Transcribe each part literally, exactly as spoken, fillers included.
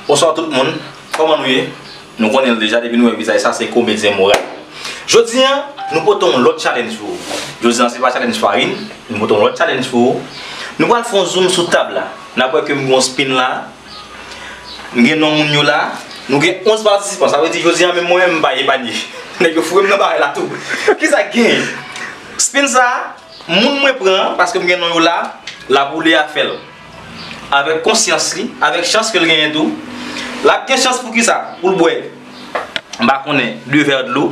Bonswa tout moun, kòman nou ye? Nou konnen l deja, depi nou wè vizaj sa, se komedyen moral. Jodi a, nou pote yon lòt challenge pou ou. Jodi a, se pa challenge farin, nou pote yon lòt challenge pou ou. Nou pral fè yon zoom sou tab la. N ap wè ke m gen yon spin la. M gen non moun yo la. Nou gen onz patisipan. Sa vle di jodi a, menm mwen menm, m pa epanye. Nèg yo foure m nan bagay la tou. Kisa k genyen? Spin sa, moun mwen pran an, paske m gen non yo la, l ap woule afè l. Avèk konsyans li, avèk chans ke l genyen tou. L ap gen chans pou kisa? Pou l bwè, m pa konnen, de vè dlo.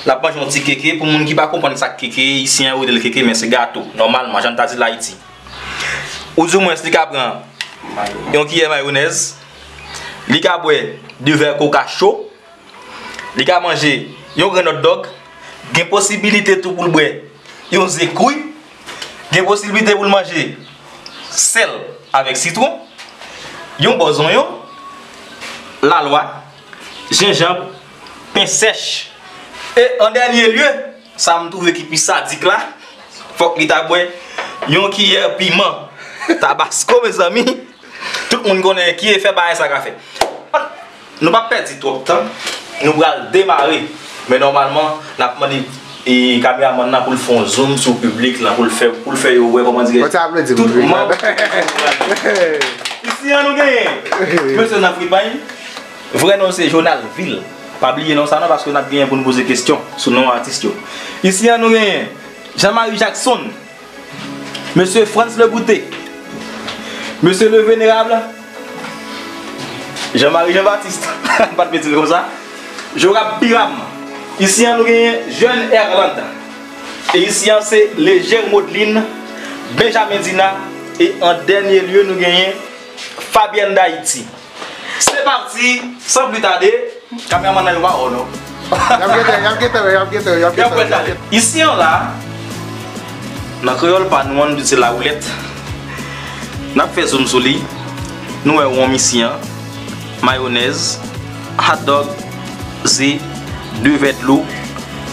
L ap manje yon ti keke. Pou moun ki pa konprann sa k keke, isi an yo rele l keke, men se gato. Nòmalman, jan n ta di l Ayiti. Oudimwens, li ka pran yon kiyè mayonèz. Li ka bwè de vè koka cho. Li ka manje yon grenn hotdog. Gen posibilite tou pou l bwè yon ze kri. Gen posibilite pou l manje sèl avèk sitwon, yon bò zonyon, lalwa, jenjanm, pen sèch. E an dènye lye, sa m twouve ki pi sadik la, fòk li ta bwè yon kiyè piman tabasko, mezanmi. Tout moun konnen ki efè bagay sa ka fè. Nou p ap pèdi twòp tan, nou pral demare. Men nòmalman, n ap mande e, kameramann nan pou l fè yon zoom sou piblik lan, pou l fè, pou l fè yo wè, kòman dirè, tout manm. Isi an nou genyen mesye nan fripay. Vrè non l se Jonal Vil. Pa bliye non sa non, paske n ap genyen pou n poze kesyon sou non atis yo. Isi an nou genyen Jean Marie Jackson, Mesye Frantz Legouté, Mesye le Vénérable, Jean Marie Jean Baptiste, m pa t mete l konsa, Jorab Piram. Isi an nou genyen Jeune Erlanda. E isi an se Leger Modeline, Benjamin Dina, e an dènye lye nou genyen Fabienne D'Haïti. Se pati, san pli tade, kameramann nan yo pa wè w non. Y ap gentan, y ap gentan wè, y ap gentan wè, y ap gentan wè, y ap gentan wè. Isi an la, nan kreyòl pa nou an, nou di se lawoulèt. N ap fè zoom sou li. Nou wè wonm isi an, mayonèz, hotdog, ze, de vè dlo.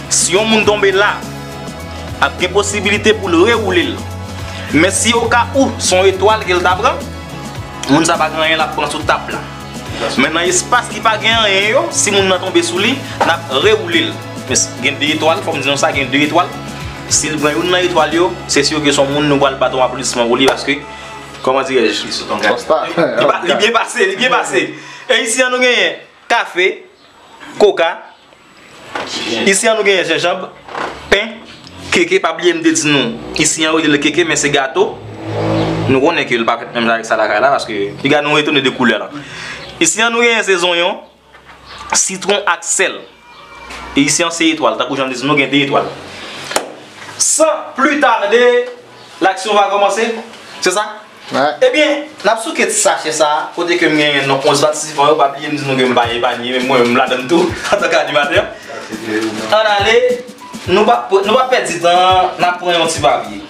Si yon moun tonbe la, ap gen posibilite pou l rewoule l. Men si okawou se yon etwal ke l ta pran, moun sa pa gen anyen l ap pran sou tab la. Men nan espas ki pa gen anyen yo, si moun nan tonbe sou li, n ap rewoule l. Men s-, gen de etwal, fò m di nou sa, gen de etwal. Si l pran youn nan etwal yo, se si ke se yon moun nou pral bat yon apladisman pou li, paske, kòman dirè-j? Li pa, li byen pase, li byen pase. E isi an nou genyen kafe, koka, isi an nou genyen jenjanm, pen, keke, pa bliye m te di nou, isi an yo rele l keke, men se gato. Nou konnen ke l pa fèt menm jan avèk sa lakay la, paske, piga nou etone de koulè la. Isi an nou genyen se zonyon, sitwon ak sèl. E isi an se etwal, tankou jan m te di nou gen de etwal. San pli tade, laksyon va kòmanse. Se sa? Ebyen, n ap souke ti sachè sa a, kote ke m genyen non onz patisipan yo, pa bliye m di nou ke m pa epanye, men mwen menm m ladan l tou, antanke animatè. Ann ale, nou p ap, nou p ap pèdi tan, n ap pran yon ti papye.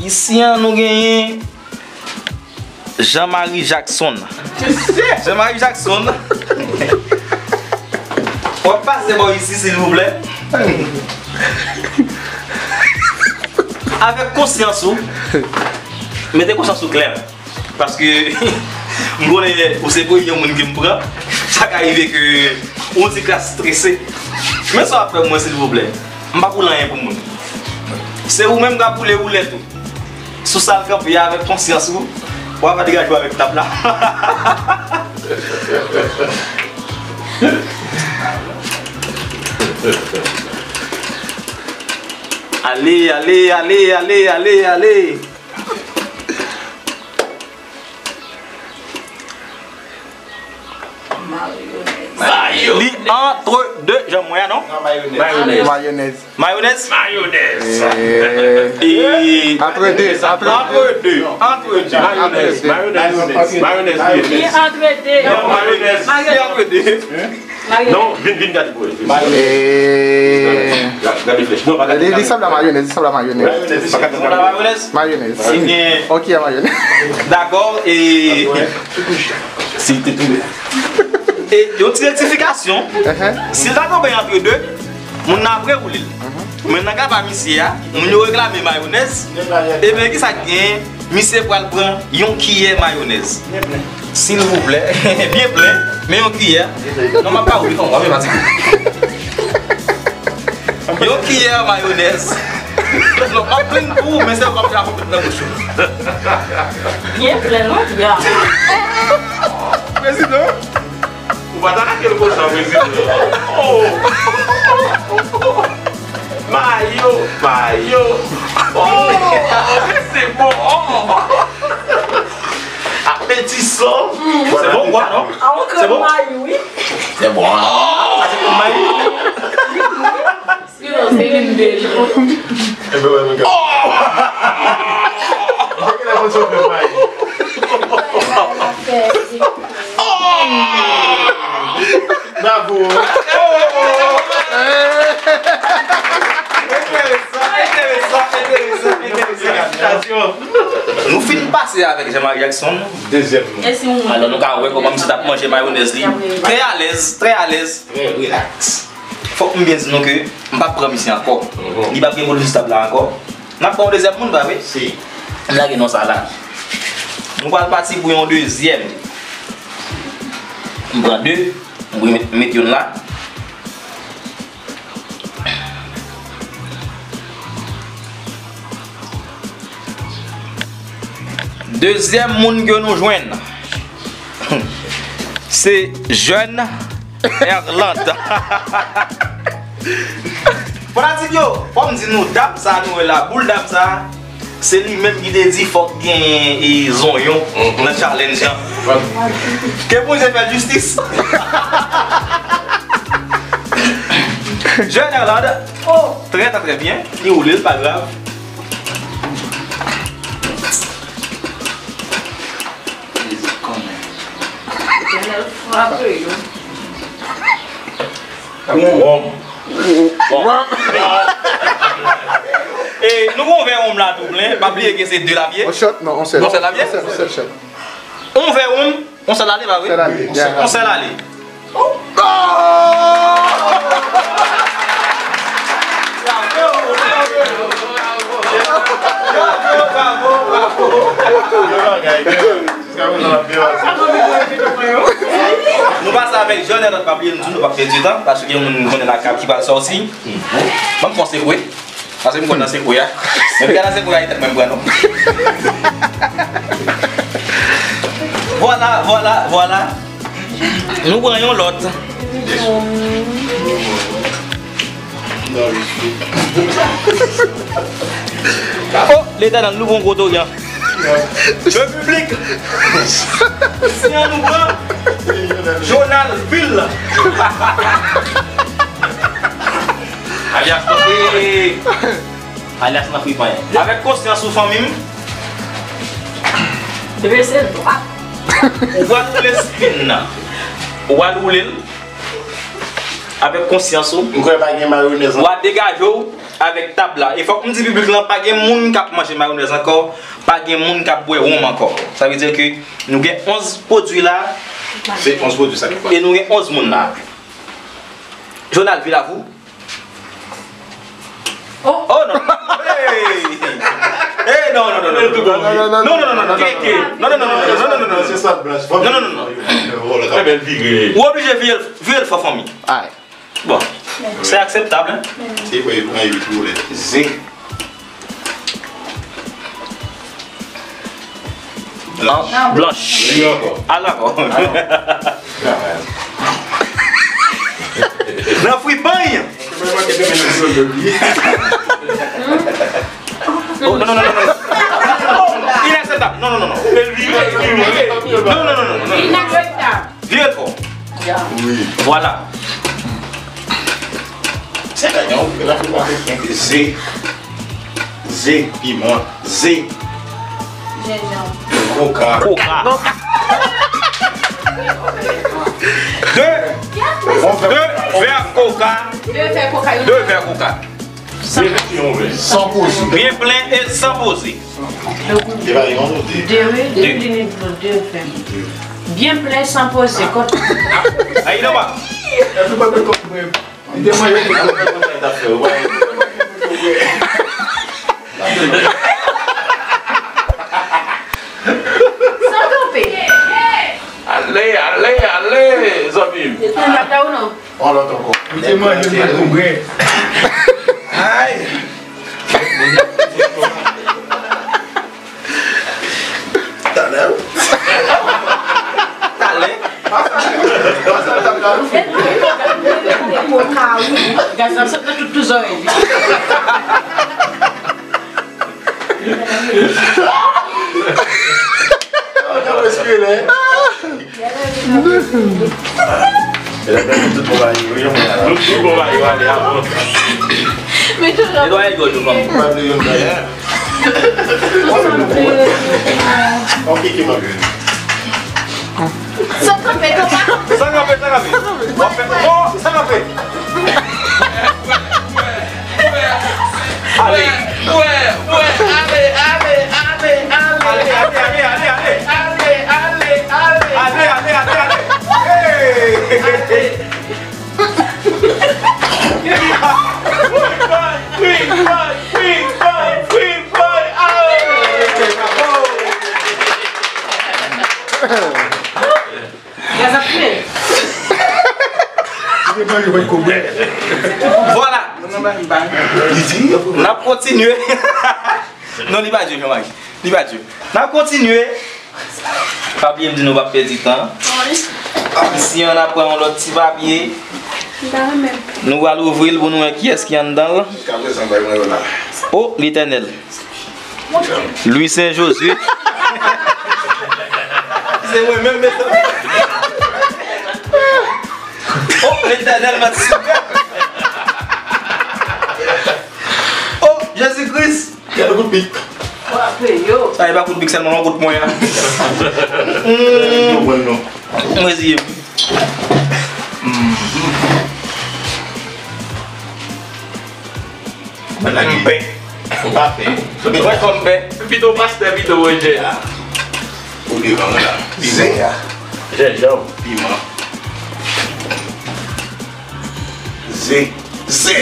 Isi an, nou genyen Jean Marie Jackson. Jean Marie Jackson. W ap pase bò isi, silvouplè. Avèk konsyans ou. Mete konsyans ou klè. Paske m konnen ou se premye moun ke m pran. Sa ka rive ke ou ti kras strese. Men sa w ap fè pou mwen, silvouplè. M p ap woule anyen pou moun. Se ou menm k ap woule woulèt ou. Sou sa l kanpe a, avèk konsyans ou, w ap degaje w avèk tab la. Ale, ale, ale, ale, ale, ale. Li antre de, jan mwen an, non? Mayonèz. Mayonèz. Mayonèz? Mayonèz. E, antre de, antre de. Antre de. Antre de. Mayonèz, mayonèz, mayonèz, mayonèz. Li antre de. Non, mayonèz. Li antre de. Non, vin, vin gade pou wè. Mayonèz. E, gade, gade flèch. Non, pa gade. Li, li sanble a mayonèz, li sanble a mayonèz. Mayonèz. Mayonèz. Mayonèz. Ebyen, ok, a mayonèz. Dakò, e si l te tonbe. E yon ti rektifikasyon. Si l ta tonbe antre de, Moun nan ap rewoule l. Men nan ka pa misye a, moun yo reklame mayonèz. Ebyen, kisa k genyen? Misye pral pran yon kiyè mayonèz. Silvouplè, byen plen, men yon kiyè. Non, m ap pa woule, fò m pa fatige. Yon kiyè mayonèz. Non, m ap plenn pou ou, men se ou k ap fè yon pèt nan bouch ou. Byen plen, non? Ya. Prezidan. Ou pa ta lage l konsa, prezidan. Oh! Mayo, mayo. Oh, se bon. Oh! Apetisan. Se bon, kwa, non? Se bon? Mayo, wi. Se bon. Oh, sa se pou mayo. Yo, se limbe li. Enben, wè, mwen. Oh! Mwen gen la konn sot nan pay. Oh! Bravo. Enteresan, enteresan, enteresan, enteresan. Felisitasyon. Nou fin pase avèk Jean-Marie Jackson. Dezyèm. Alò, nou ka wè kòman misye t ap manje mayonèz li. Trè alèz, trè alèz. Trè rilaks. Fòk m byen di nou ke m p ap pran misye ankò. Li p ap gen pou l sou tab la ankò. N ap pran yon dezyèm moun, pa vre? Si. M lage non sa la. Nou pral pati pou yon dezyèm. M pran de, m met, met youn la. Dezyèm moun ke nou jwenn, se Jeune Erlande. Fanatik yo, fò m di nou, dam sa nou wè la, boul dam sa, se li menm ki te di fòk genyen e zonyon nan challenge lan. Ke Bondye fè l jistis. Jeune Erlande, oh, trè, trè, trè byen. Li woule l, pa grav. Frape yo. Wonm. Bon. E, nou gon vè wonm la tou plen. Pa bliye ke se de lapye. On shot? Non, on sèl. On sèl lapye? On sèl, on sèl shot. On vè wonm, on sèl ale, pa vre? Sèl ale, yeah. On sèl ale. Bravo, bravo, bravo. Bravo, bravo, bravo. Nou pase avèk Jeune Erlande, pa bliye, nou di nou p ap pèdi tan, paske gen moun konnen lakay ki pral sòti. Ban m fè yon sekwe. Paske m konn nan sekwe a. Men gade nan sekwe a, li tèt mwen pran non. Vwala, vwala, vwala. Nou pran yon lòt. Oh, Letènèl, nou pran Gwo Toryan. Le piblik. Si an nou pran Jonal Vil. Alyas Nan Fri. Alyas Nan Fri Panyen. Avèk konsyans ou, fanmi m. Drese dwat. Ou pral woule spin nan. Ou pral woule l. Avèk konsyans ou. M kwè pa gen mayonèz. W a degaje w avèk tab la. E fòk m di piblik lan, pa gen moun k ap manje mayonèz ankò, pa gen moun k ap bwè wonm ankò. Sa vle di ke nou gen onz pwodui la. Se onz pwodui sa k ap. E nou gen onz moun la. Jonal Vil, a vou. Oh, non. Hey! Hey, non, non, non, non, non. Non, non, non, non, non, non. Non, non, non, non, non, non, non, non. Se sa blanch. Non, non, non, non. Ou oblije vire, vire l fò, fanmi. Bon, se akseptab, hein? Se vre, nou gen uit woulèt. Ze. Blanch. Blanch. Li ankò. Al ankò. Nan fri pany. Oh, non, non, non, non, non. Oh, inakseptab. Non, non, non, non. Non, non, non, non, non. Inakseptab. Vire l fò. Wi. Vwala. Se lè yon la fè pa fè ze. Ze, piman, ze. Jenjanm. Koka. Koka. De, de vè koka. De vè koka. De vè koka. San poze. Byen plen e san poze. De, wi, de. De. Byen plen, san poze. Kot. Ayi, non, pa. Li te manje tout. Sa kanpe. Ale, ale, ale, zanmi m. Ou te manje tout kongrè. Ay! Talè. Talè. Gaz ap sot nan tout, tout zòrèy li. Tout bon bagay yo ale avan. Netwaye gòj ou fanmi. Sa kanpe, sa kanpe. W ap fè, non, sa kanpe. Ale. Ale, ale, ale, ale, ale. Ale, ale, ale, ale, ale. Ale, ale, ale. Ale, ale, ale, ale. Hey! Quick boy, quick boy, quick boy, quick boy. Aw! Gaz ap fè. Vwala. N ap kontinye. Non, li pa dye, Jean-Marie. Li pa dye. N ap kontinye. Pa bliye m di nou pa pèdi tan. Wi. Isi an ap pran yon lòt ti papye. M ta renmen. Nou pral ouvri l pou nou wè kiyès ki anndan l. Jiskaprezan, bay mwen yo la. O, Letènèl. Louis Saint Josué. Se mwen menm, mezanmi. O, Letènèl, mwen sipè. O, Jezi Kris. Gade kout pik. Frape yo. Sa e pa kout pik sèlman, non, kout pwen an. Mwen reziye m. Mwen la ki pè. Ou pa pè. Mwen kòm pè. Pito pastè, pito manje a. Ou devan mwen la. Piman. Jenjanm. Piman. Ze. Ze.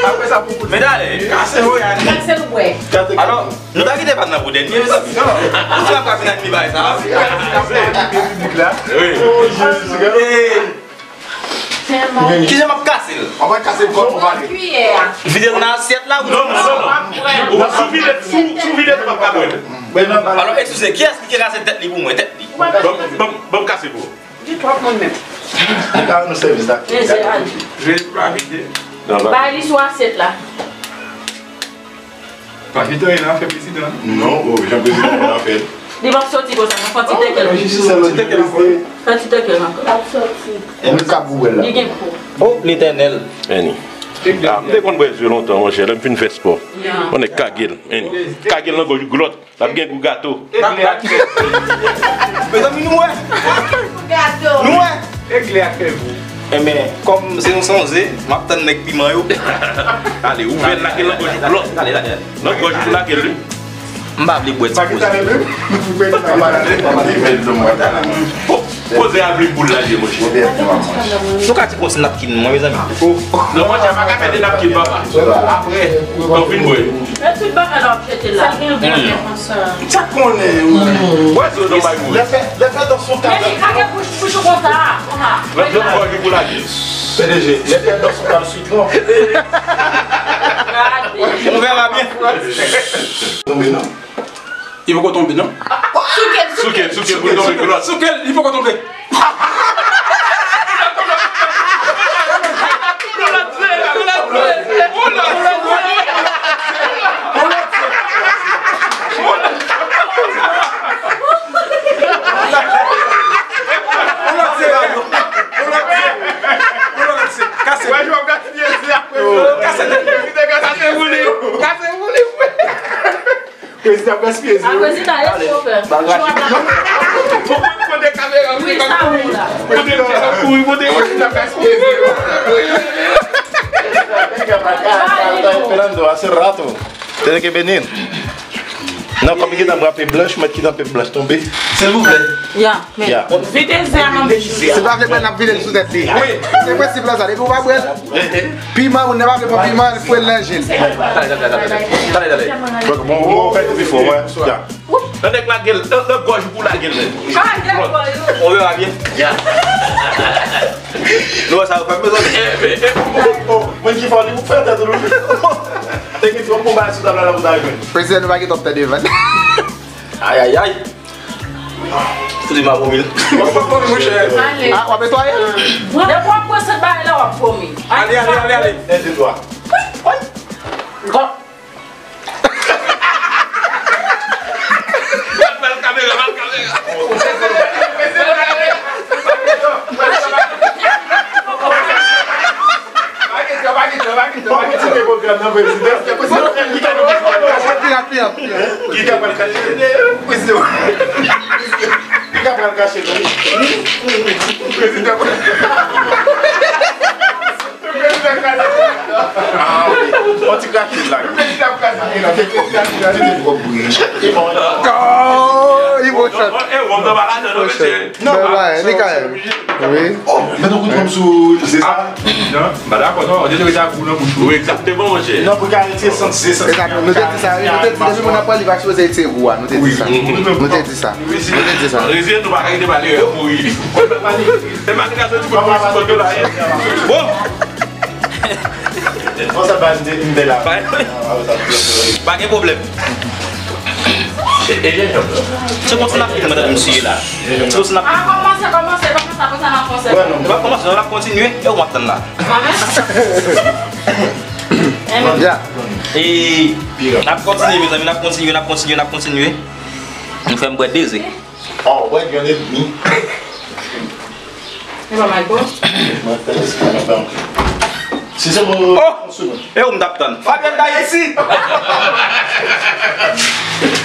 Apre sa, pou kout. Men dale. Kase woyay. Kase l bwè. Alò, nou ta kite pa nan pou dènye, mezanmi. Ou fè ap ka vin ak mi bay sa. Ze. Wi. Kijan m ap kase l? Ou pa kase l kòm ou pale. Vide l nan asyèt la ou non? Non, non, non. Ou sou vide, sou, sou vide tou, w ap ka bwè l. Alò, eskize, kiyès ki kase tèt li pou mwen? Tèt li. Ban m, ban m, ban m kase pou ou. Di twòp moun menm. Li ka rann nou sèvis la. Jezi pa vide. Bay li sou asyèt la. Papito e nan afè prezidan. Non, o, jan prezidan konn afè l. Li p ap soti konsa, nan fè ti tèkèl. Ti tèkèl ankò. Fè ti tèkèl ankò. L ap soti. Mwen ka pou wè l la. Li gen po. O, Letènèl. Annie. A, m te konn bwè ze lontan, monchè, lè m fin fè spò. Yon nèg kage l, Annie. Kage l nan gòj ou glòt. L ap gen gou gato. Mezanmi, nou wè. Gato. Nou wè. Egle ak fè vou. Enben, kòm se yon sonje, m ap tann nèg piman yo. Ale, ouvè l, lage l nan gòj ou glòt. Nan gòj ou lage l, wi. M pa vle bwè ti koze. Po-, poze a vle boul la, je monchè. Nou ka di konsi napkin, mwen, mezanmi. Non, monchè, pa ka fè de napkin, papa. Apre, lè w fin bwè. Mèt tout bagay la w ap jete la. Sa gen gwo konsa. Sa konnen, wi. Bwè zo nan bay mwen. Lè fè, lè fè dans son talè. Men li kake bouch, bouch ou konsa, konsa. Lòt, lòt bò, li pou lage. P D G, lè fè dans son talè sitwon. Gade. On verra bien. Tonbe, non? Li poko tonbe, non? Souke l, souke l, souke l, pou l tonbe, pou lòt. Souke l, li poko tonbe. Kase. Kase. Kase pou li. Kase pou li. Prezidan gaspiye zye. A, prezidan, èske w pè? Bagay. Bon, mwen pote kamera, wi, sa ou la. Pote m fè sa kouri, pote. Prezidan gaspiye zye. Fernando, hace rato. Tiene que venir. Non, kòm li gentan frape blanch, mèt gentan fè blanch tonbe. Silvouplè. Ya, men. Ya. Vide ze a nan bouch li. Se pa vle pran, n ap vide l sou tèt li. Wi. Se prensip la sa, depi w pa pran l, piman, moun nan pa vle pran piman, l fouye l nan je l. Talè, talè, talè, talè. Talè, talè. Bon, bon, fè l pi fò, wè. Ya. Nan nèg lage l, nan, nan gòj ou pou lage l, men. Lage l, gòj ou. On verra bien. Ya. Nou wè sa yo fè, mezanmi. Eh, men, eh, oh, oh, oh, mwen ki fè li pou fè tèt ou. Te gen twòp konba sou tab la, la pou ta jwenn. Prezidan, nou pa gen twòp tan devan. Ay, ay, ay. Fout m a vomi l. W ap vomi, monchè. Ale. Ah, w ap netwaye? Depi w ap pran sèt bagay la, w ap vomi. Ale, ale, ale, ale. Un, deux, trois. Wi. Wi. Ba l kamera, ba l kamera. Pa gen tan, pa gen tan, pa gen tan, pa gen tan. Kontinye pwogram nan, prezidan. Pirat, pirat, pirat. Ki ka pral kache? Prezidan. Ki ka pral kache, non? Prezidan. Ah, wi. On ti krache la. Oh, li bon shot. Oh, eh, wòm nan pa ladan, non, mesye. Non, men li ka. Wi. Oh, mete yon kout wòm sou, se sa? Non, m pa dakò, non. Deja, li ta gou nan bouch ou. Wi, egzakteman, monchè. Non, pou ka retire sant, se sant. Egzakteman. Nou te di sa, wi. Nou te di, depi moun ap pale, li pa sipoze retire gou a. Nou te di sa. Wi. Nou te di sa. Nou te di sa. Reziyen nou pa ka kite pale, mouri. E malgre sa, ti kout plis, kout la, bon. Bon, sa pa de, de la. Pa gen pwoblèm. E, e jenjanm nan? Se konsa n ap fini, madanm, m siye la. Se konsa n ap... Ah, kòmanse, kòmanse, kòmanse, apre sa n ap kòmanse. Wè, non. N ap kòmanse, n ap kontinye, e w m ap tann la. Ah, men. Ya. E n ap kontinye, mezanmi, n ap kontinye, n ap kontinye, n ap kontinye. Nou fè m bwè de ze. Oh, wè, gen lènmi. E pa mal bon. Mwen fè espri nan bank. Si se mwen, oh! E ou m t ap tann. Fabienne Dayiti!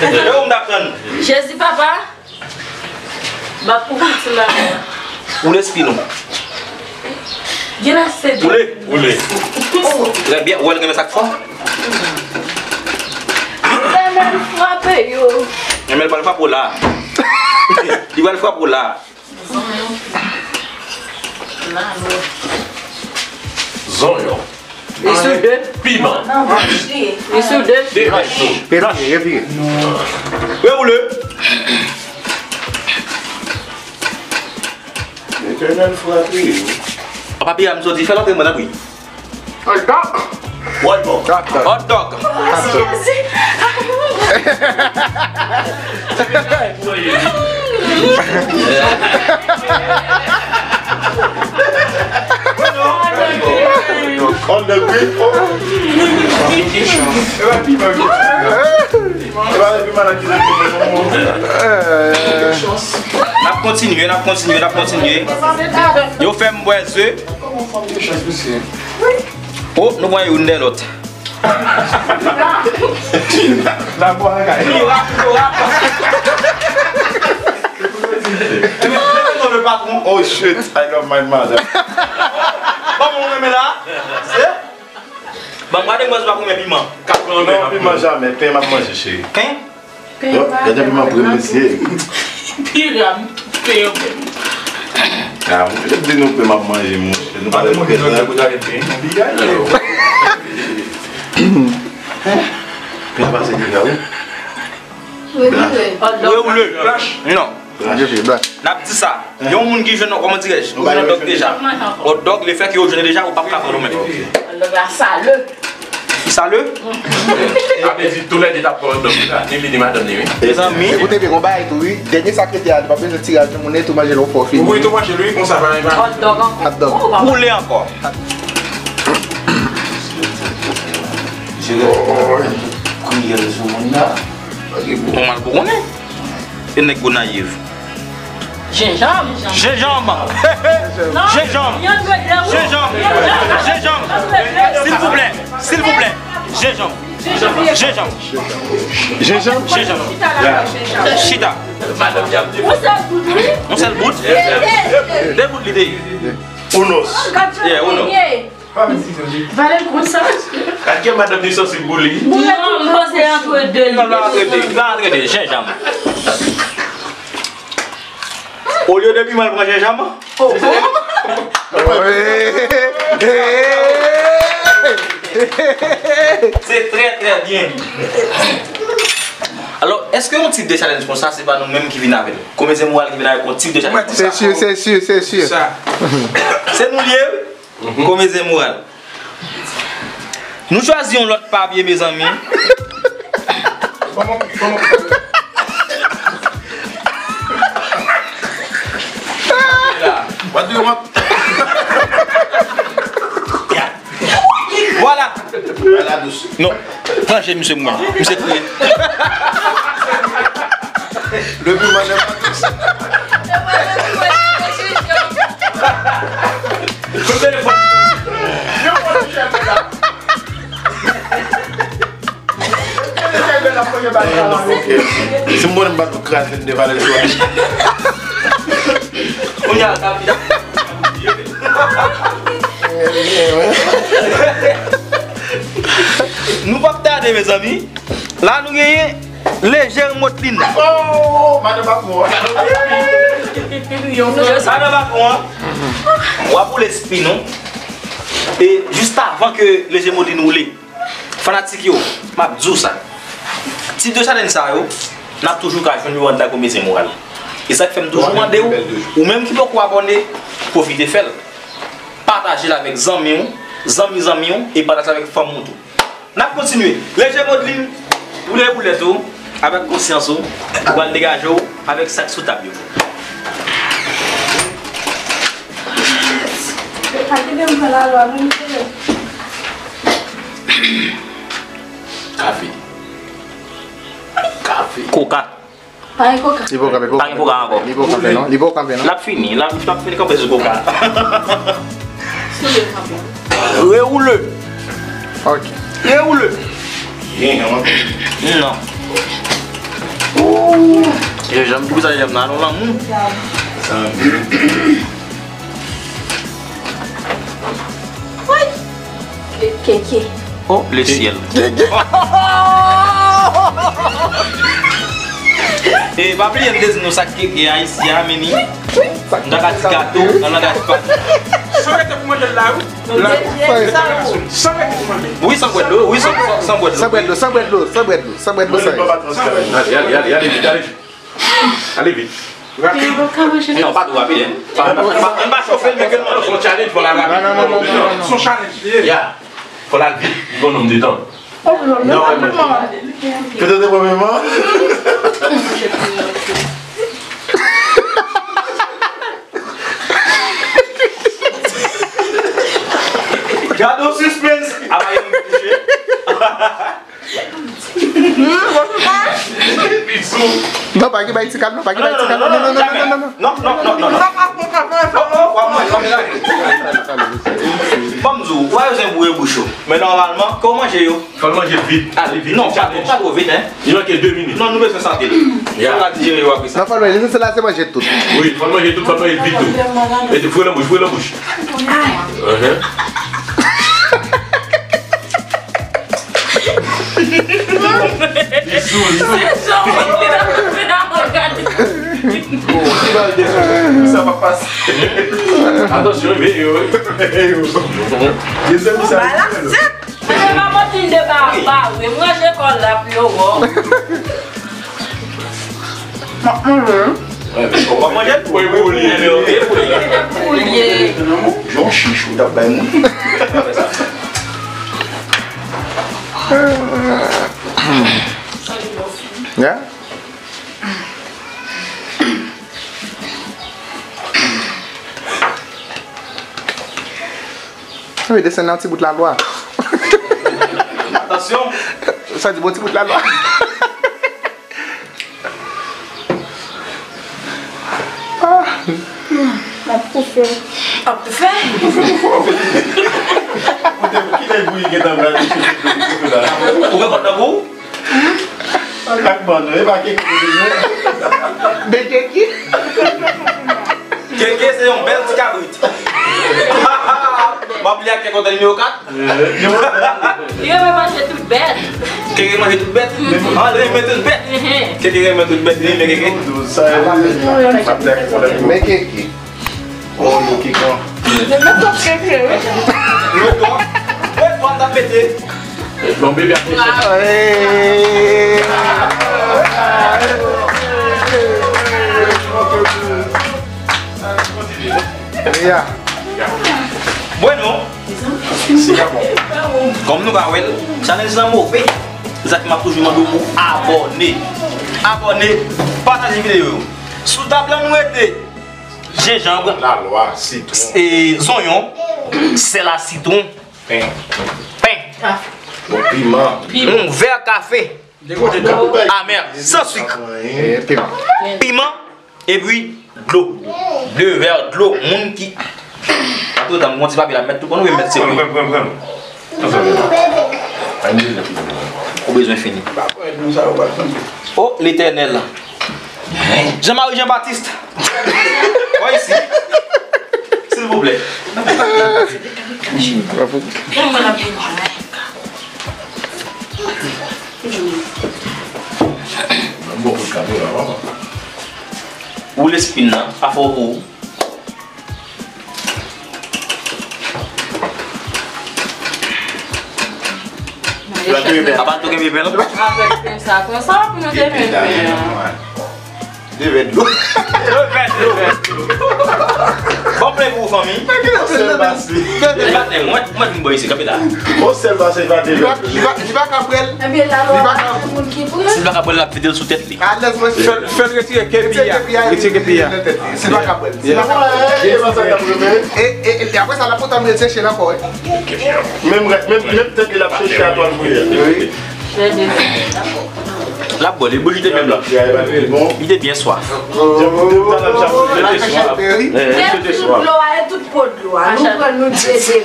E ou m t ap tann. Jezi, papa. Bat pou konti la. Ou lespri nou. Gen ase de. Ou le? Ou le. Trè byen. Ou wè l renmen sa k fò? Fè men frape yo. Renmen l pral frape w la. Li pral frape w la. Zonyon. Li sou de. Piman. Li sou de. De. Retire, retire. Rewoule. Etènèl frape yo. Papa Pierre, m soti fè l antre mwen nan pri. Hot dog. Hot dog. Hot dog. On the green. N ap kontinye, n ap kontinye, n ap kontinye. Yo fè m bwè ze. Oh, nou pran youn dèyè lòt. Oh shit, I love my mother. Kòman ou renmen la? Ban m gade mwen pa konbyen piman. Non, piman jamè. Pen m ap manje, cheri. Pen? Yo, gade piman pre, mesye. Piram, pen yo pen. Ah, mwen te di nou pen m ap manje, monchè. Nou pa manje pen. Pen pase deja, wi. Wi, wi. Non. N ap di sa. Yon moun ki jwenn, kòman dirè, ou jwenn hot dog deja. Hot dog, lefètke ou jwenn deja, ou p ap ka pran nou menm. Hot dog la sale. Li sale? A vle di toulède t ap pran hot dog la, ni li ni madanm li, wi. Mezanmi. Ekoute byen, gon bagay tou, wi. Dènye sa k rete a, li pa bezwen tiraj, moun tou manje l yon fwa fini. Ou tou manje l, wi, konsa pa, pa. Hot dog ankò. Hot dog. Ou pa... Ou le ankò. Misye gen kriyèl sou moun nan. Ou mal pou konnen. E nèg Gonayiv. Jenjanm. Jenjanm. Jenjanm. Jenjanm. Jenjanm. Silvouplè. Silvouplè. Jenjanm. Jenjanm. Jenjanm. Jenjanm. Chita. Yon sèl bout, wi. Yon sèl bout. De bout li te ye. Unos. Yeah, uno. Valè l konsa. Gad jan madanm li sansib pou li. Non, m panse antre de li. Non, non, antre de, non, antre de, jenjanm. Olye de piman, l pran jenjanm. Se trè, trè byen. Alò, èske yon tip de challenge konsa, se pa nou menm ki vin avè l? Komedyen moral ki vin avèk yon tip de challenge konsa? Se si, se si, se si. Se nou l ye, wi. Komedyen moral. Nou chwazi yon lòt papye, mezanmi. What do you want? Vwala. Vwala dous. Non. Tranche misye pou mwen. Misye kriye. Depi mwen pa dous. Kout telefòn. Yo, mwen touche a la. Si m konnen m pa t kraze m de valè l sou. Kounye a, sa vin. Nou p ap tande, mezanmi. La, nou genyen Leje Motlin. Oh, madan patwon an. Madan patwon an. W ap woule spin ou. E jis avan ke Leje Motlin woule, fanatik yo, m ap di w sa. Tip de challenge sa yo, n ap toujou ka jwenn yo anndan Komedyen Moral. E sa k fè m toujou mande w, ou menm ki poko abòne, pwofite fè l. Pataje l avèk zanmi w, zanmi zanmi w, e pataje l avèk fanmi w tou. N ap kontinye. Leje Motlin, woule boulèt ou avèk konsyans ou, ou pral degaje w avèk sa k sou tab yo. Pa kite m pran lalwa, non, mesye. Kafe. Kafe. Koka. Pa gen koka. Li poko kanpe, poko kanpe. Pa gen koka ankò. Li poko kanpe, non. Li poko kanpe, non. L ap fini. L ap, l ap fini kanpe sou koka. Sou le kanpe. Rewoule. Ok. Rewoule. Non. Ooh. Jenjanm, poukisa jenjanm nan? Alon lanmou. Woy! Keke. Oh, le ciel. Keke. E, pa bliye m te di nou sa k keke a isi a, meni. M ta ka di gato, nan langaj pa nou. San rete pou manje l la, wi. San rete pou manje. Wi, san bwè dlo, wi, san, san, san bwè dlo. San bwè dlo, san bwè dlo, san bwè dlo, san bwè dlo, san bwè dlo. Ale, ale, ale, ale vit, ale vit. Ale vit. Rapid. Non, pa twò rapid, hein. Pa, pa, pa, pa chofe l, men ke l manje. Son challenge, fò l al rapid. Non, non, non, non, non, non. Son challenge li ye. Ya. Fò l al vit, li gon nonm de tan. Non, non, non. Petèt premye mò. Gade yon suspense. Aba yon bouche. Non, pa gen bay ti kal, non, pa gen bay ti kal, non, non, non, non, non, non. Non, non, non, non, non. Oh, oh, w ap manje, w ap manje. Ban m di w, w a bezwen boure bouch ou. Men nòmalman, kan w manje yo. Fò l manje vit. Ale vit. Non, pa twò vit, hein. Li manke de minit. Non, nou bezwen sante l. Ya. Fò l al dijere yo apre sa. Non, fò l manje, se la, se manje tout. Wi, fò l manje tout, fò l manje vit tou. E foure nan bouch, foure nan bouch. Uh-huh. Li sou, li sou. Bon, li ba l de sou. Sa pa pase. Atansyon, veye yo, wi. Veye yo. Mezanmi, sa. Mwen pa monte de ba, ba, wi. M ranje kò l la pou yo wè. M ap manje. W ap manje? Wi, wi, wi. Wi, wi. Jan w chich ou t ap bay moun. Ya? Wi, desann nan ti bout lalwa. Atansyon. Sa di bon ti bout lalwa. Ah. M ap toufe. Ap toufe? Kote, kilè bouyi gentan pral toufe la? Ou gen kòd nan kou? Ak bann, e pa keke de bezwen. De keke? Keke se yon bèl ti kabrit. M Pap li ak kè kontan nimewo kat. Li renmen manje tout bèt. Keke manje tout bèt. Ah, li renmen tout bèt. Keke renmen tout bèt, li renmen keke. Men keke. Oh, nou ki kon. Li renmen twòp keke, wi. Wi, twòp. Wi, twòp, ta pete. Bon, bebe ap pete. Hey. Yeah. Bueno, kòm nou ka wè l, challenge lan move. Se sa k fè m ap toujou mande w pou abòne. Abòne, pataje videyo yo. Sou tab la nou rete jenjanm, lalwa, sitwon, e, zonyon, sèl a sitwon, pen, pen, bon, piman, yon vè kafe, amè, san sik, piman. Epi, dlo. De vè dlo. Moun ki. Atò, tann, yon ti papye la, mèt tou konn ou mèt se. Pran, pran, pran, pran. Ou bezwen fini. O Letènèl. Jean-Marie Jean-Baptiste. Wè isi. Silvouplè. Ou lespin nan, pa fò pou ou. Apa n tou gen pepen, non? Avèk pen sa, konsa pou nou te fè pen an. De vè dlo. De vè dlo. Bon, plen pou ou, fanmi. Sèl basi. Mwen, mwen vin bò isi, kanpe la. Yon sèl basi, pa de vè dlo. Li pa, li pa ka bwè l. Ebyen, la, li pa ka. Si l pa ka bwè l, l ap vide l sou tèt li. Alèz, mwen, fè l, fè l retire kepi a. Retire kepi a. Si l pa ka bwè l. Si l pa ka bwè l. E, e, e, e apre sa, l ap kontan vin chèche l ankò, wi. Menm, menm, menm tèt li l ap chèche a twal bouyi. Wi. L ap bwè l, bouyi te menm la. Li te byen swaf. Menm tout dlo a, e tout po dlo a. Nou pran nou dye dye.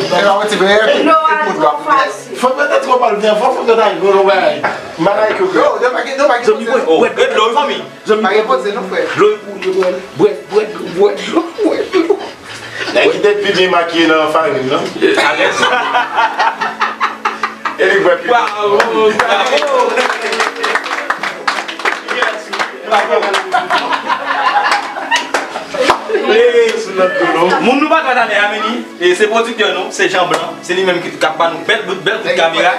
Dlo a twò fasil. Fòk mwen te twò mal vin, fòk, fòk mwen ta gwo bagay. M pa ta ekri. Yo, yo pa gen, yo pa gen. Zanmi, bwè, bwè, bwè dlo, fanmi. Zanmi, pa gen poze non, frè. Dlo pou dlo, bwè, bwè, bwè dlo, bwè dlo, bwè dlo. Nèg ki te pi byen makiye nan farin nan. Alèz. E li bwè pi. Bravo, bravo. Moun nou pa tande a, men li, e se pwodiktè nou, se Jean Blanc, se li menm ki, k ap ba nou bèl bout, bèl kout kamera,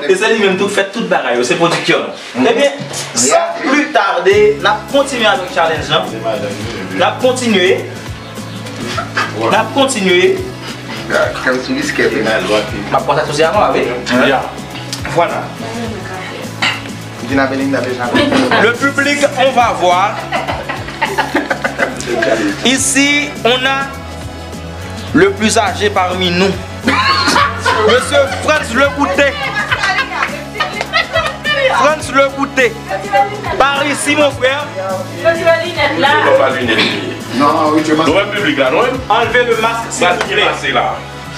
e se li menm tou k fè tout bagay yo, se pwodiktè nou. Ebyen, san pli tade, n ap kontinye avèk challenge lan. N ap kontinye. N ap kontinye. Kèm sou biskèt. M ap pran sa sou se avan, wi. Ya. Vwala. Le public, on va voir. Ici, on a le plus âgé parmi nous. Monsieur Frantz Legouté. Frantz Legouté. Par ici, mon frère. Retire linèt la. Non, pa linèt. Nou wè piblik la, non? Enlevez le masque, s'il vous plaît.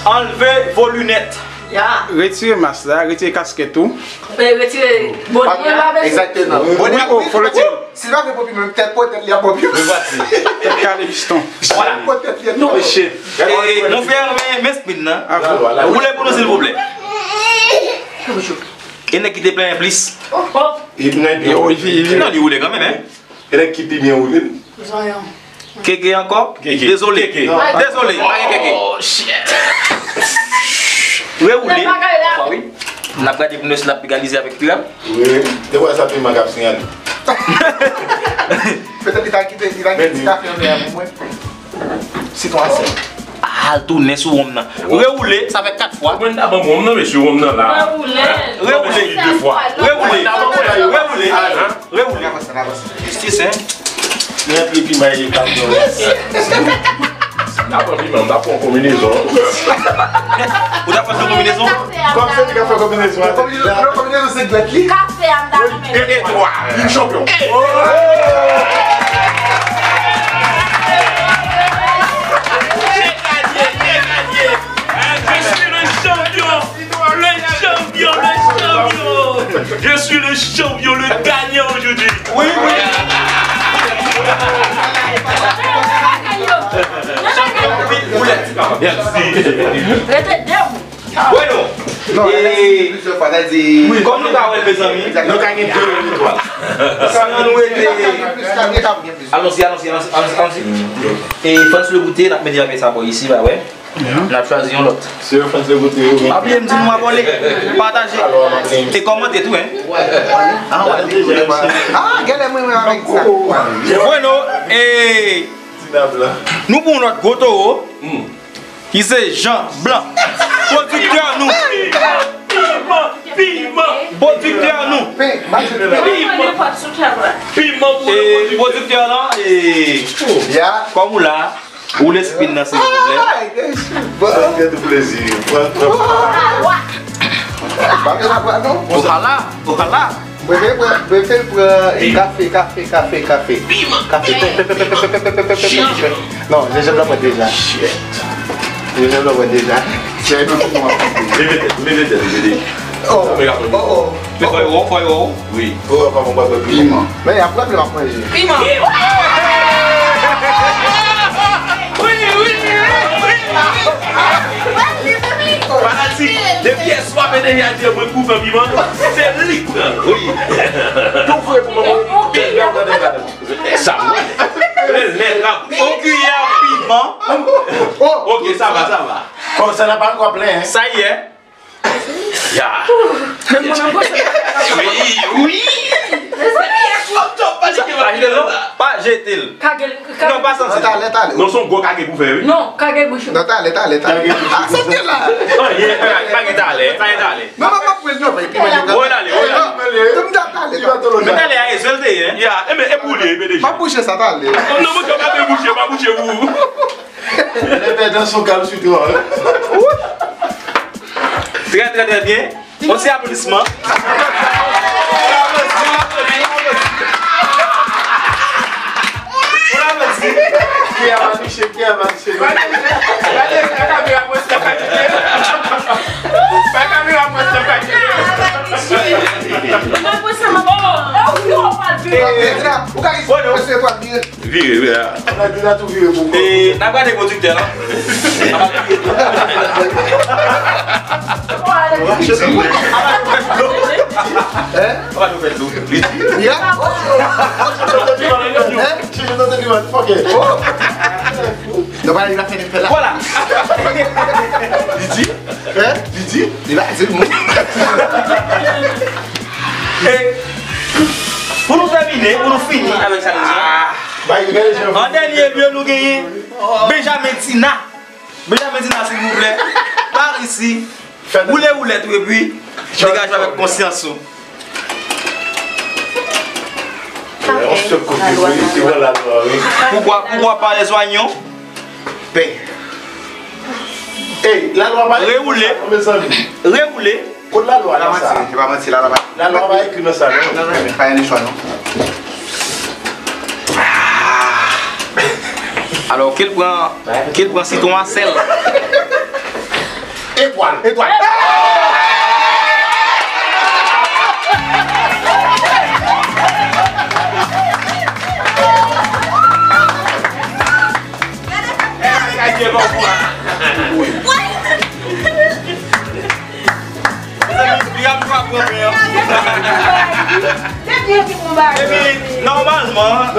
Enlevez vos lunettes. Ya. Retire mas la, retire kaskèt ou. E retire bonè a. Egzakteman. Bonè a, wi, fò retire. Si l pa vle pran piman, tèt pran tèt li a pran piman. Tèt kale piston. Vwala. Pran tèt li a non, mesye. E, mon frè, men, men spin nan. Woule pou nou, silvouplè. E nèg ki te plenyen plis. Non, li woule kanmenm, en. E nèg ki pi byen woule. Zonyon. Keke ankò? Keke. Dezole. Keke. Dezole, pa gen keke. Oh, shit. Rewoule. Wi. N ap gade pou nou si l ap egalize avèk Trump. Wi. Te wè sa piman k ap siyale. Petèt li ta kite, li ta kite ti kafe an vè a pou mwen. Sitwon a sèl. Al tounen sou wonm nan. Rewoule, sa fè kat fwa. Mwen ta ban wonm nan, mesye, wonm nan la. Rewoule. Rewoule. De fwa. Rewoule. Rewoule. Rewoule. Jistis, en. Li rantre pi mal li ka pran. N ap pran piman, n ap pran konbinezon. Ou t ap pran konbinezon? Kòm se li k ap fè konbinezon an. Konbinezon, konbinezon se dwèt li. Kafe a m ta renmen. De twa. Vin chanpyon. J'ai gagné, j'ai gagné. Je suis le champion. Le champion, le champion. Je suis le champion, le gagnant aujourd'hui. Oui, oui. Champion, oui, boulèt. Rete debout. Bueno, e, kòm nou ka wè l, mezanmi, nou ka gen de etwal. Sa nou rete. Allons-y, allons-y, allons-y, allons-y. E Frantz le Goute, n ap mete avè sa bò isi, ba wè. N ap chwazi yon lòt. Se yo Frantz le Goute yo. Pa bliye m di nou abòne, pataje, e kòmante tou, en. Ah, gade mwen, mwen avèk sa. Bueno, e, nou pou yon lòt gwo towo. Ki se Jean Blanc, pwodiktè nou. Piman, piman, piman. Pwodiktè nou. Piman. Piman pou pwodiktè lan, e, kòm ou la, ou lespin nan, silvouplè. Sa fè tou plezi. Pran, pran. Ou pa la, ou pa la. Mwen vle pran, mwen vle pran kafe, kafe, kafe, kafe. Kafe. Non, jenjanm la mwen deja. Jenjanm la mwen deja. Leve tèt, leve tèt, leve tèt. Oh, oh, oh. Men fò yo, fò yo. Wi. Oh, pa bon, pa bon, piman. Men y ap pran, men m ap manje. Piman. Wi, wi, wi, wi. Fanatik, depi yèswa P D G a di mwen kouvè piman, se li k pran l. Wi. Tou vre pou mwen. Sa mwen. Lè l nèt la. On kiyè piman. Ok, sa va, sa va. Kòm sa nan pa ankò plen, hein. Sa y est. Ya. Wi, wi. Mezanmi, pa jete l non. Pa jete l. Kage l, kage. Non, pa santi. Non, talè, talè. Non, se yon gwo kage pou fè, wi. Non, kage bouch ou. Non, talè, talè, talè. Aksepte la. Anyen, pa gen talè, pa gen talè. Non, non, pa pran l non, pa epi mwen gen talè. Wè, talè, wè. Tout moun ap talè. Men talè a, e sèl te ye, hein. Ya, e men, e pou li, e P D G. Pa bouche sa, talè. Non, non, mwen ka pa bouche, pa bouche pou ou. Lè pèdan son kal sou twa. Trè, trè, trè byen. On ti aplodisman. On aplodi. Ki a maliche, ki a maliche. Gade, gade, gade, kamera mwen se pa kite. Pa kamera mwen se pa kite. Mwen pran sa, mwen pran. Ou ka di, ou ka di, vire, vire. Vire, vire. N a tou vire pou kò. E, n ap gade pwodiktè lan. Hein? Li di. Ya. Hein? Fuck it. Oh. Nobody la fè fè la. Voilà. Li di. Hein? Li di. Li pa di l moun. E pou nou tèmine, pou nou fini avèk sa nou di an, an dènye lye, nou genyen Benjamin Tina. Benjamin Tina, silvouplè. Par isi. Woule woulèt ou epi degaje w avèk konsyans ou. Yon sèl kote pou rete nan lalwa, wi. Pourquoi, pourquoi pas les oignons? Pen. Ey, lalwa pa ekri sa non, mezanmi. Rewoule. Kot lalwa nan sa? Se pa manti, lalwa pa. Lalwa pa ekri nan sa non. Non, non, pa gen chwa non. Alò, ke l pran, ke l pran sitwon a sèl. Etwal, etwal. Li ap pran pran men an. Epi, nòmalman,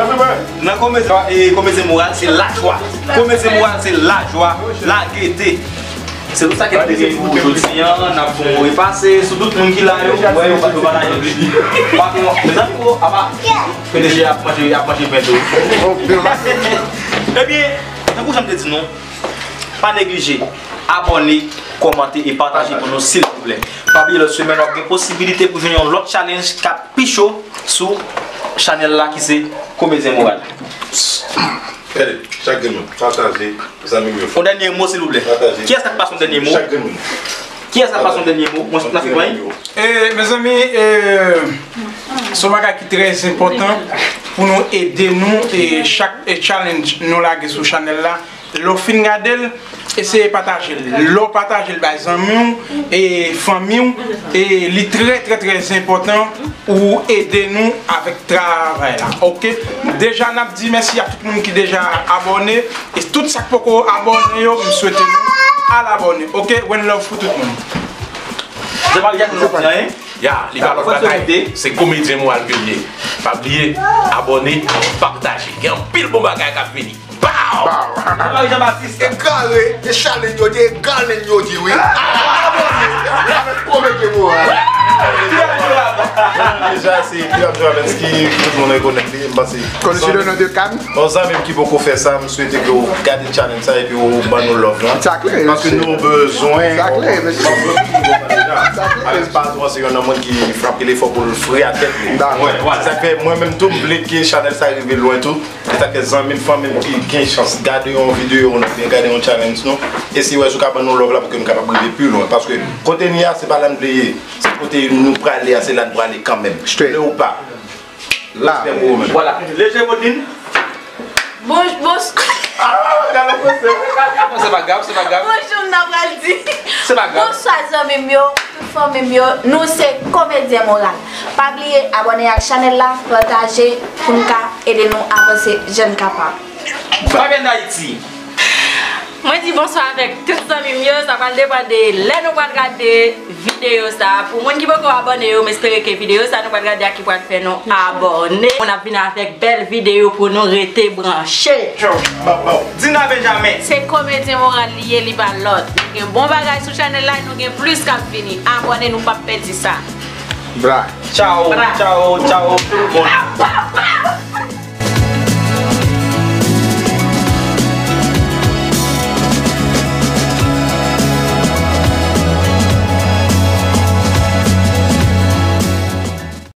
nan komedi, e, komedi moral, se lajwa. Komedi moral, se lajwa, lagete. Se pou sa ke nou te vin pou jodi an, n ap fè yon repase sou tout moun ki la yo, wè yo pa, yo pa la yo. Pa gen yon, mezanmi, apa P D G ap manje, ap manje pen tou. Ebyen, tankou jan m te di nou, pa neglije abòne, kòmante e pataje pou nou, silvouplè. Pa bliye lòt semèn w ap gen posibilite pou jwenn yon lòt challenge k ap pi cho sou chanèl la ki se Komedyen Moral. Gade, chak grenn nou, pataje, zanmi m yo. Yon dènye mo, silvouplè. Pataje. Kiyès k ap pase yon dènye mo? Chak grenn nou. Kiyès k ap pase yon dènye mo? Mwen sot nan fitwayen. E, mezanmi, e, se yon bagay ki trè enpòtan pou nou ede nou, e chak, e, challenge nou lage sou chanèl la, lè w fin gade l, eseye pataje l. Lè w pataje l bay zanmi w, e fanmi w, e li trè, trè, trè enpòtan pou ede nou avèk travay la. Oke? Deja, n ap di mèsi a tout moun ki deja abòne. E tout sa k poko abòne yo, m swete nou al abòne, oke? One love pou tout moun. Se pa Jack nou ap di anyen. Ya, li pa lòt bagay. Se Komedyen Moral ke l ye. Pa bliye, abòne, pataje. Gen anpil bon bagay k ap vini. Pow! Marie Jean Baptiste. E kare, e challenge yo di, e galon yo di, wi. Avèk Komedyen Moral. Deja, se P W Dravenski, tout moun rekonèt li, m panse. Connu sous le nom de Can. Yon zanmi m ki poko fè sa, m swete ke w gade challenge sa epi w ban nou love lan. Sa klè, mesye. Paske nou bezwen. Sa klè, mesye. Sa klè. Alex Pazwan se yon moun ki frape lefò pou l fre a tèt li. Dakò. Wè, wè. Sa fè mwen menm tou, m vle ke chanèl sa rive lwen tou. Se sa k fè zanmi m, fanmi m ki gen chans gade yon videyo nou oubyen gade yon challenge nou, eseye wè si w ka ban nou love la pou ke nou kapab rive pi lwen. Paske kote n ye a, se pa la n vle ye. Se kote nou prale a, se la n prale kanmenm. Straight. Vle ou pa. Respè pou ou menm. Vwala. Leje Bodlin. Bon, bon. Ah, gade franse. Se pa grav, se pa grav. Bonjou, m ta pral di. Se pa grav. Bonswa, zanmi m yo, tout fanmi m yo. Nou se Komedyen Moral. Pa bliye abòne ak chanèl la, pataje pou n ka ede nou avanse jan n kapab. Fabienne Haïti. Mwen di bonswa avèk tout zanmi m yo. Sa pral depann de lè nou pral gade videyo sa. Pou moun ki poko abòne yo, m espere ke videyo sa nou pral gade a ki pral fè nou abòne. Nou ap vin avèk bèl videyo pou nou, rete branche. Dina Benjamin. Se Komedyen Moral li ye, li pa lòt. Nou gen bon bagay sou chanèl la, nou gen plis k ap vini. Abòne, nou p ap pèdi sa. Bra. Tchao, tchao, tchao tout moun.